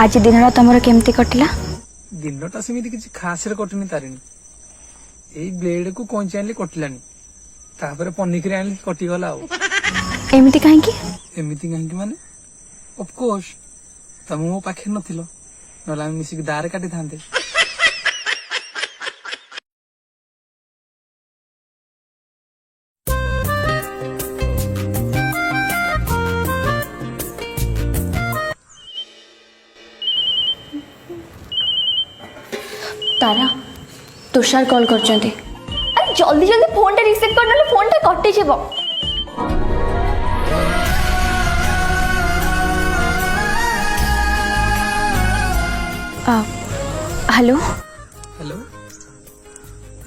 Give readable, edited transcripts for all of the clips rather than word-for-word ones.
ଆଜି ଦିନଟା ତମର କେମିତି କଟିଲା? ଦିନଟା ସେମିତି କିଛି ଖାସରେ କଟିନି ତାରିଣୀ। ଏଇ ବ୍ଲେଡକୁ କଇଁଚି ଆଣିଲି କଟିଲାନି, ତାପରେ ପନିକିରେ ଆଣିଲି କଟିଗଲା। ଆଉ ଏମିତି କାହିଁକି? ଏମିତି କାହିଁକି ମାନେ, ଅଫକୋର୍ସ ତମେ ମୋ ପାଖରେ ନଥିଲ, ନହେଲେ ଆମେ ମିଶିକି ଦାରେ କାଟିଥାନ୍ତେ। ତାରା, ତୁଷାର କଲ୍ କରିଛନ୍ତି। ଆରେ ଜଲ୍ଦି ଜଲ୍ଦି ଫୋନଟା ରିସିଭ୍ କର, ନହେଲେ ଫୋନଟା କଟିଯିବ। ହ୍ୟାଲୋ। ହ୍ୟାଲୋ,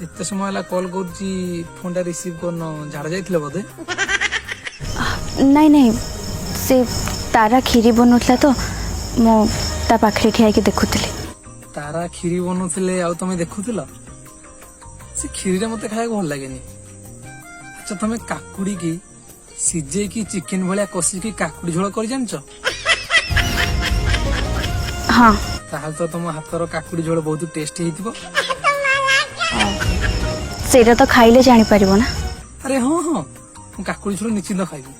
ଏତେ ସମୟ ହେଲା କଲ୍ କରୁଛି, ଫୋନଟା ରିସିଭ୍ କରୁନ, ଝାଡ଼ା ଯାଇଥିଲ ବୋଧେ? ନାଇଁ ନାଇଁ, ସେ ତାରା କ୍ଷୀରି ବନଉଥିଲା ତ, ମୁଁ ତା ପାଖରେ ଠିଆ ହେଇକି ଦେଖୁଥିଲି। ତାରା କ୍ଷୀରି ବନଉଥିଲେ ଆଉ ତମେ ଦେଖୁଥିଲ? ସେ କ୍ଷୀରିଟା ମତେ ଖାଇବାକୁ ଭଲ ଲାଗେନି। ଆଚ୍ଛା, ତମେ କାକୁଡିକି ସିଝେଇକି ଚିକେନ ଭଳିଆ କଷିକି କାକୁଡି ଝୋଳ କରି ଜାଣିଛ? ହଁ। ତାହେଲେ ତ ତମ ହାତର କାକୁଡି ଝୋଳ ବହୁତ ଟେଷ୍ଟି ହେଇଥିବ। ସେଇଟା ତ ଖାଇଲେ ଜାଣିପାରିବ ନା। ଆରେ ହଁ ହଁ, ମୁଁ କାକୁଡି ଝୋଳ ନିଶ୍ଚିନ୍ତ ଖାଇବି,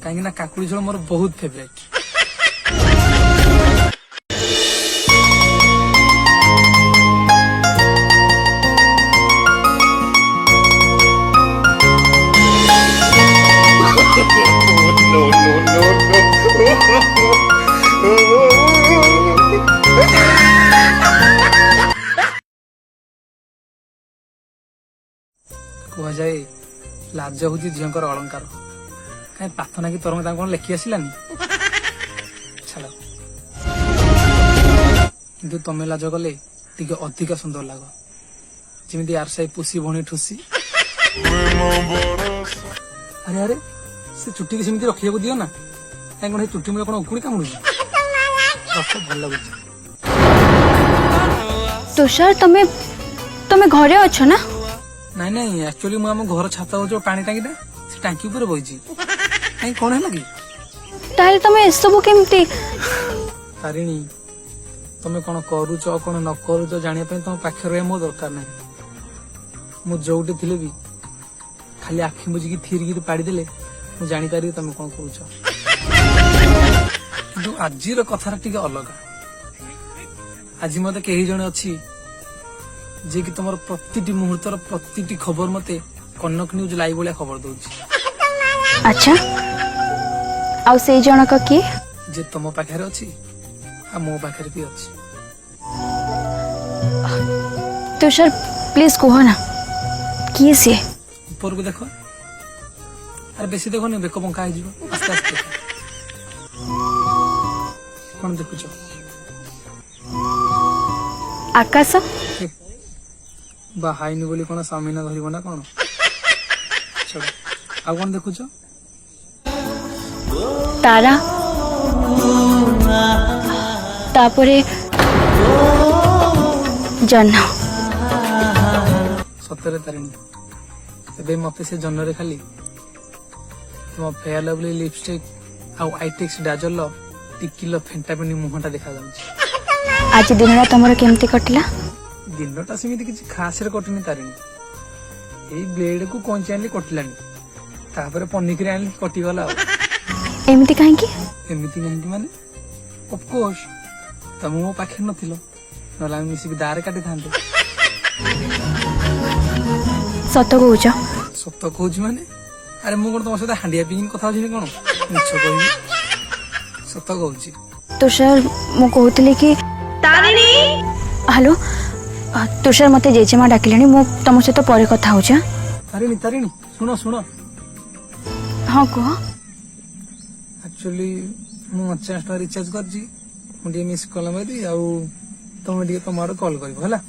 କାହିଁକି ନା କାକୁଡି ଝୋଳ ମୋର ବହୁତ favourite. No, no, no, no. କୁହାଯାଏ ଲାଜ ହଉଛି ଝିଅଙ୍କର ଅଳଙ୍କାର। କାହିଁ ପ୍ରାର୍ଥନା କି ତରଙ୍ଗ ତାଙ୍କୁ କଣ ଲେଖି ଆସିଲାନି? ଛାଡ, କିନ୍ତୁ ତମେ ଲାଜ କଲେ ଟିକେ ଅଧିକ ସୁନ୍ଦର ଲାଗ, ଯେମିତି ଆରସାଇ ପୁଷି ଭଉଣୀ ଠୁସି। ଆରେ ଆରେ, ସେ ଚୁଟିକି ସେମିତି ରଖିବାକୁ ଦିଅ ନା। କାହିଁ କଣ ସେ ଚୁଟି ମୂଳେ କଣ ଉକୁଣି କାମୁଡୁଛି? ରଖ, ଭଲ ଲାଗୁଛି। ତୁଷାର, ତମେ ତମେ ଘରେ ଅଛ ନା? ନାଇଁ ନାଇଁ, ଆକ୍ଚୁଆଲି ମୁଁ ଆମ ଘର ଛାତ ଯୋଉ ପାଣି ଟାଙ୍କିଟା, ସେ ଟାଙ୍କି ଉପରେ ବଇଛି। କାଇଁ, କଣ ହେଲା କି? ତାହେଲେ ତମେ ଏସବୁ କେମିତି? ତାରିଣୀ, ତମେ କଣ କରୁଛ କଣ ନ କରୁଛ ଜାଣିବା ପାଇଁ ତମ ପାଖରେ ରହିବା ମୋ ଦରକାର ନାହିଁ। ମୁଁ ଯୋଉଠି ଥିଲେ ବି ଖାଲି ଆଖି ବୁଜିକି ଥିରିକିରି ପାଡ଼ିଦେଲେ ମୁଁ ଜାଣିପାରିବି ତମେ କଣ କରୁଛ। କିନ୍ତୁ ଆଜିର କଥାଟା ଟିକେ ଅଲଗା। ଆଜି ମତେ କେହି ଜଣେ ଅଛି ଯିଏକି ତମର ପ୍ରତିଟି ମୁହୂର୍ତ୍ତର ପ୍ରତିଟି ଖବର ମତେ କନକ ନ୍ୟୁଜ ଲାଇଭ୍ ଭଳିଆ ଖବର ଦଉଛି। ଆଚ୍ଛା, ଆଉ ସେଇ ଜଣକ କିଏ? ଯେ ତମ ପାଖରେ ଅଛି ଆଉ ମୋ ପାଖରେ ବି ଅଛି। ତୁଷାର, ପ୍ଲିଜ କୁହ ନା, କିଏ ସିଏ? ଉପରକୁ ଦେଖ। ଆରେ ବେଶୀ ଦେଖନି, ବେକ ବଙ୍କା ହେଇଯିବ। ଆସ୍ତେ ଆସ୍ତେ ଦେଖ। କଣ ଦେଖୁଛ? ଆକାଶ। ହେ, ବାହାଇନି ବୋଲି କଣ ସ୍ୱାମୀ ନା ଧରିବ ନା କଣ? ଛାଡ, ଆଉ କଣ ଦେଖୁଛ? ତାରା, ତାପରେ ଜହ୍ନ। ସତରେ ତାରିଣୀ, ଏବେ ମତେ ସେ ଜହ୍ନରେ ଖାଲି ତୁମ ଫେୟାର ଲଭଲି ଲିପଷ୍ଟିକ୍ ଆଉ ଆଇଟେକ୍ସ ଡାଜଲ ଟିକିଲ ଫେଣ୍ଟା ଫେଣ୍ଟି ମୁହଁଟା ଦେଖାଯାଉଛି। ଆଜି ଦିନଟା ତମର କେମିତି କଟିଲା? ଦିନଟା ସେମିତି କିଛି ଖାସରେ କଟିନି ତାରିଣୀ। ଏଇ ବ୍ଲେଡକୁ କଇଁଚି ଆଣିଲି କଟିଲାନି, ତାପରେ ପନିକିରେ ଆଣିଲି କଟିଗଲା। ଆଉ ଏମିତି କାହିଁକି? ଏମିତି କାହିଁକି ମାନେ, ଅଫକୋର୍ସ ତମେ ମୋ ପାଖରେ ନଥିଲ, ନହେଲେ ଆମେ ମିଶିକି ଦାରେ କାଟିଥାନ୍ତେ। ସତ କହୁଛ? ସତ କହୁଛି ମାନେ, ଆରେ ମୁଁ କଣ ତମ ସହିତ ହାଣ୍ଡିଆ ପିଇକି କଥା ହଉଛି ନା କଣ ମିଛ କହିବି? ସତ କହୁଛି। ତୁଷାର, ମୁଁ କହୁଥିଲି କି, ତାରିଣୀ। ହ୍ୟାଲୋ ତୁଷାର, ମତେ ଜେଜେମା ଡାକିଲେଣି, ମୁଁ ତମ ସହିତ ପରେ କଥା ହଉଛି, ଆଁ? ତାରିଣୀ, ତାରିଣୀ, ଶୁଣ ଶୁଣ। ହଁ, କୁହ। ଆକ୍ଚୁଆଲି ମୁଁ 49 ଟଙ୍କା ରିଚାର୍ଜ କରିଛି। ମୁଁ ଟିକେ ମିସ୍ କଲ୍ ମାରିବି ଆଉ ତମେ ଟିକେ ତମ ଆଡୁ କଲ୍ କରିବ, ହେଲା?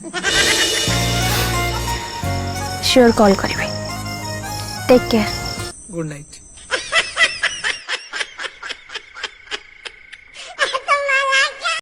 ସିଓର କଲ୍ କରିବି। Take care. Good night.